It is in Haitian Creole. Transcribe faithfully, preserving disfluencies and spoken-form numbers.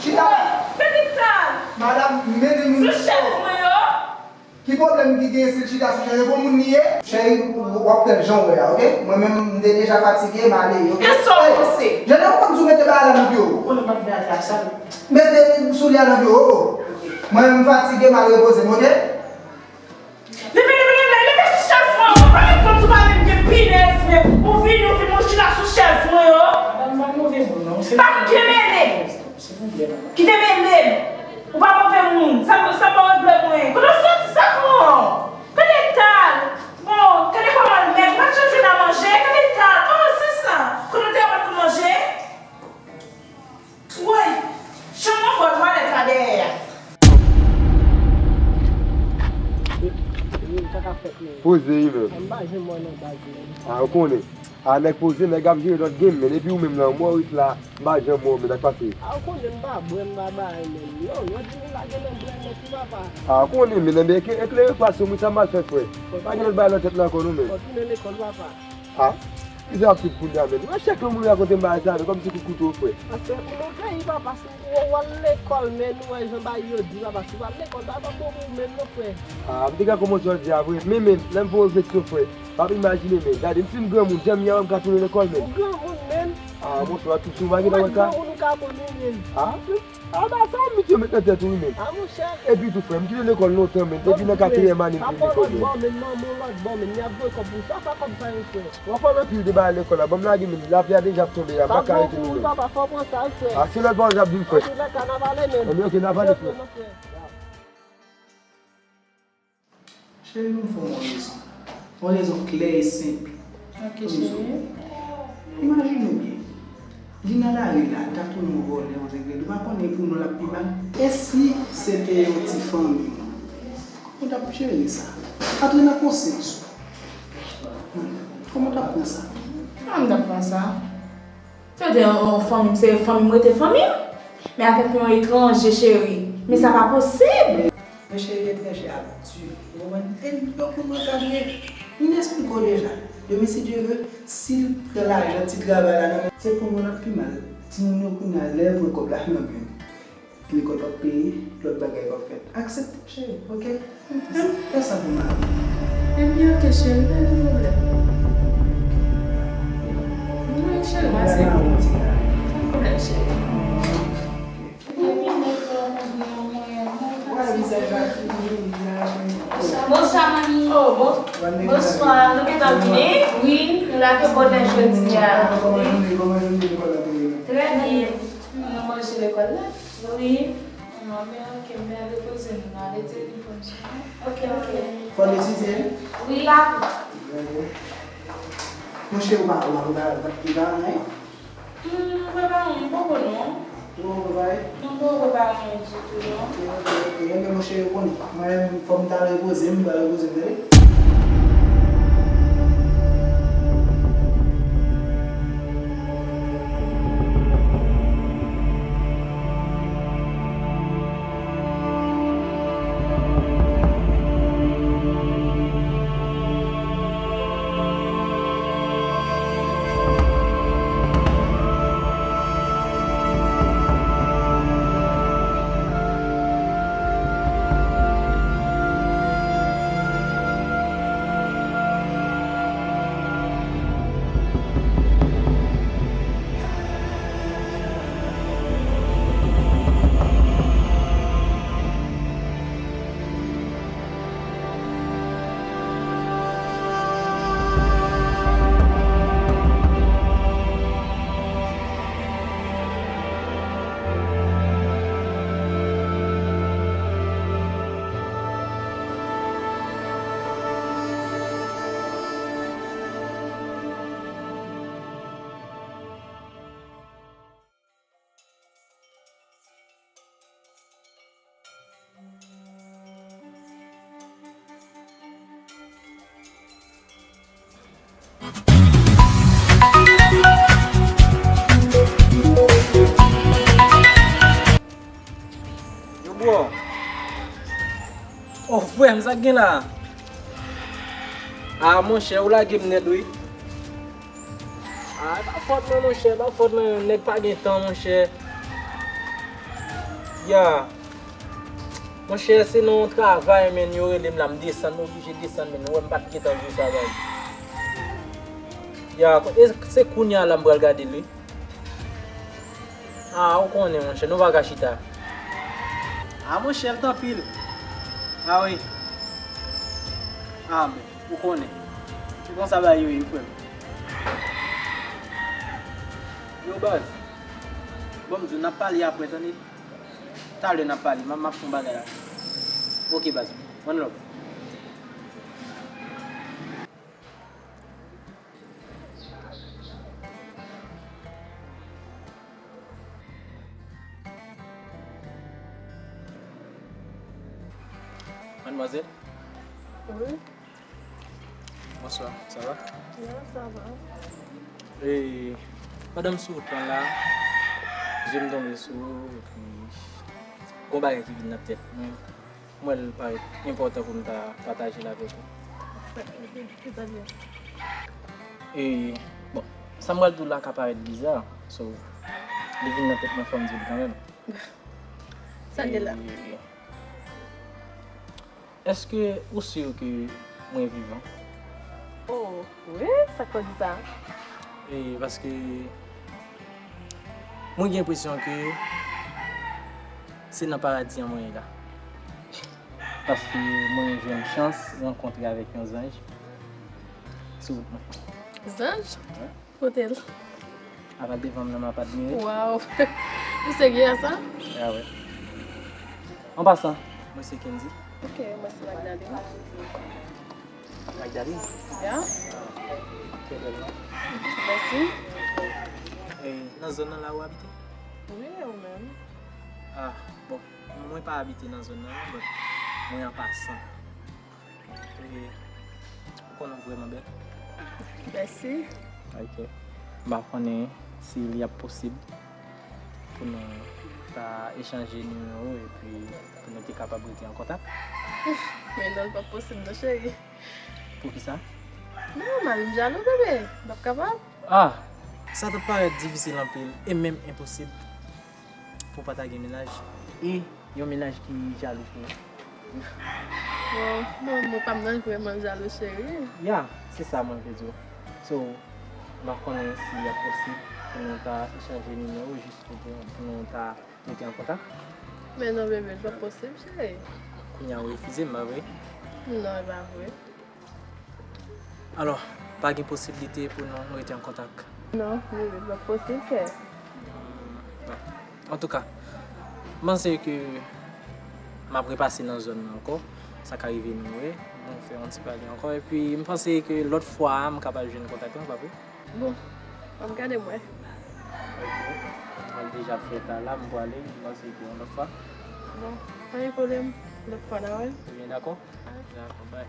Chita la. Mete tal. Madanm, mete moun sou chèz mwen yo. Ki pwoblèm ki genyen si l chita sou chèz? E bon moun li ye? Cheri, w ap pran l jan w wè a, oke? Mwen menm, m te deja fatige, m ale, oke? Kisa w panse? Jan w konn sou mete bagay la nan pye w. Ou konnen m ap vin atè a sa. Mete soulye a nan pye w, o, o. Mwen menm m fatige, m al repoze m, oke? Leve, leve, leve, leve sou chèz mwen, o. Pa met kont sou pa menm gen pinèz, men ou vini, ou vin mouche la sou chèz mwen, o. Madanm, pa move moun, non. Pa byen mennen. Kite mennen m. Ou pa move moun. Sa, sa pa regle mwen. Kote w soti sa pran? Kade tal? Bon, kade kòman l mèg? Mwen chanje nan manje. Kade tal? Oh, se sa. Kote w te wè pou manje? Woy! Chanm mwen bò twalèt la dèyè a. Poze wi menm. A, ou konnen. A, nèg poze, nèg ap jere lòt game, men epi ou menm nan, mwen ret la, m pa janm wè w, men sa k pase? A, ou konnen m pa bwè, m pa bay, men. Non, yo di nou lage nan bwè nèt wi, papa. A, ou konnen, men nan men eklere pase, mwen sa m al fè, frè. Pa gen lòt bagay nan tèt la ankò, non, men. Fò tounen lekòl, papa. A, kisa w ap sot kounye a, men? Mwen chak lè moun rakonte m bagay sa, men kòmsi kou koute w, frè. Paske pou nou peyi, papa, si w al lekòl, men nou wè jan bagay yo di, papa, si w al lekòl, bagay pa bon pou ou menm, non, frè. A, m te ka kòmanse w di a, vre. Men, men, lè m fè yon refleksyon, frè. Pa imajine, men. Gade, m fin granmoun, jan m ye a, m ka tounen lekòl, men. Ou granmoun, men. A, monchè, w ap touche, w pa gen dwa wè sa. Ou granmoun, ou ka mouri, men. A, a, ba, sa w met yo met nan tèt ou, wi, men. A, monchè. Epi tou, frè, m kite lekòl lontan, men. Depi nan katriyèm ane, m kite lekòl, men. Papa w lòt bò, men, manman w lòt bò, men. Y ap voye kòb pou sa, pa kòb sa, wi, frè. W ap pale anpil de bagay lekòl la. Ban m lage, men. Lavi a deja ap tonbe la, m pa ka rete, men. Sa bon pou ou, papa, fò w pran sa, wi, frè. A, se lòt bò w ap vin, frè. Antoulèka, n ap ale, men. Anben, oke, n ap ale, frè. Cheri, ban m fè w yon rezon. Yon rezon klè e senp. Ok, cheri. Imajine w byen. Li nan lari la, li ta tounen yon vòlè, yon zenglendo, ou pa konnen pou nou l ap pi mal. E si se te yon ti fanmi w? Kòman w t ap jere sa? Antre nan konsyans ou. Kòman w t ap pran sa? Kòman m t ap pran sa? Se te yon, yon fanmi m, se fanmi m rete fanmi m. Men avèk yon etranje, cheri, men sa pa posib. Men cheri, etranje a di, ou konprann? E yo konn mwen sa vre. M te esplike w deja. Demen, si Dye vle, si l pran lajan ti travay la nan men, se pou nou l ap pi mal. Timoun yo kounye a, lè yo pran kòb la nan men, lekòl p ap peye, lòt bagay p ap fèt. Aksepte, cheri, oke? Fè sa pou mari. Ebyen, oke, cheri, pa gen pwoblèm. Wi, cheri, m aksepte. Pa gen pwoblèm, cheri. Ebyen, mwen fè w konn gen yon mwayen, mwen fè w konn gen yon mwayen. Bonswa, manmi. Oh, bon. Bonswa, nou gentan vini? Wi, nou la ke bò lè jodi a. Trè byen. Nou manje. Wi. Mwen, men, ok, m byen repoze m nan, ale telefòn sou mwen. Ok, ok. Fò desizye? Wi, la. Monchè, ou pa, ou pa, ou pa, ou pa, ou pa, Hmm, m prepare, m poko non. Ou poko prepare? Non, m poko prepare anyen ditou non. Ok, ok, ok. Enben, monchè, ou konnen. Mwen menm, fò m ta repoze m, m pral repoze m, tande? Yo, bro. Oh, frè m, sa k gen la? Ah, monchè, ou lage m nèt, wi. Ah, e pa fòt mwen, monchè, e pa fòt mwen, nèg pa gen tan, monchè. Ya. Monchè, se nan yon travay, menn, yo rele m la, m desann, m oblije desann, menn. Ou wè m pa t gentan di w sa, baz. Ya, e se kounye a la m pral gade l, wi. Ah, ou konnen, monchè, nou pa ka chita. Ah, monchè, l t anpil. Ah, wi. Ah, men, ou konnen. Se konsa bagay yo ye, frè m. Yo, baz. Bon, m di w, n ap pale apre, tande. Talè n ap pale, m ap, m ap fè yon bagay la. Ok, baz. One love. Madmwazèl? Wi. Bonswa, sa va? Ya, sa va. E, pandan m sou wout lan la, je m tonbe sou ou, epi gon bagay ki vin nan tèt mwen. M wè l parèt enpòtan pou m ta pataje l avèk ou. Kisa l ye? E, bon, sa m pral di w la ka parèt biza, so, li vin nan tèt mwen, fò m di w l kanmenm. Sa l ye la? E, èske ou si ke mwen vivan? Oh, wi, sa k fè w di sa? E, paske mwen gen enpresyon ke se nan paradi an mwen ye la. Paske mwen jwenn chans rankontre avèk yon zanj sou wout mwen. Zanj? Wi. Kote l? Apa devan m nan m ap admire. Waw! Ou serye a sa? Ya, wi. An pasan, mwen se Kendy. Ok, mwen se Magdalene. Magdalene? Ya. Trè bèl non. Mèsi. E, nan zòn nan la ou abite? Wi, e ou menm? Ah, bon, mwen pa abite nan zòn nan non, but mwen an pasan. E, ou konnen w vrèman bèl. Mèsi. Ok. M pa konnen si li ap posib pou nou ta echanje nimewo epi pou nou te kapab rete an kontak. Men non, l p ap posib non, cheri. Poukisa? Nòmal, m jalou, bebe. M p ap kapab. Ah! Sa t ap parèt difisil anpil e menm enposib pou w pa ta gen mennaj. E yon mennaj ki jalou pou ou. Bon, bon, mwen pa m nan vrèman jalou, cheri. Ya, se sa mwen vle di w. So, m pa konnen si l ap posib pou nou ta echanje nimewo jis pou, pou nou ta rete an kontak. Men non, bebe, l p ap posib, cheri. Kounye a ou refize m, pa vre? Non, e pa vre. Alò, pa gen posiblite pou nou rete an kontak? Non, bebe, l p ap posib, cheri. Bon. Antouka, M panse ke m ap repase nan zòn nan ankò. Sa ka rive nou, wi. Nou fè yon ti pale ankò. Epi, m panse ke lòt fwa a, m kapab jwenn kontak lan, pa vre? Bon, m ap gade m wè. Ok. Mwen deja fè ta la, m pwale, m panse ke yon lòt fwa. Bon, pa gen pwoblèm. Lòt fwa, n a wè. Ebyen, dakò? Dakò, bye.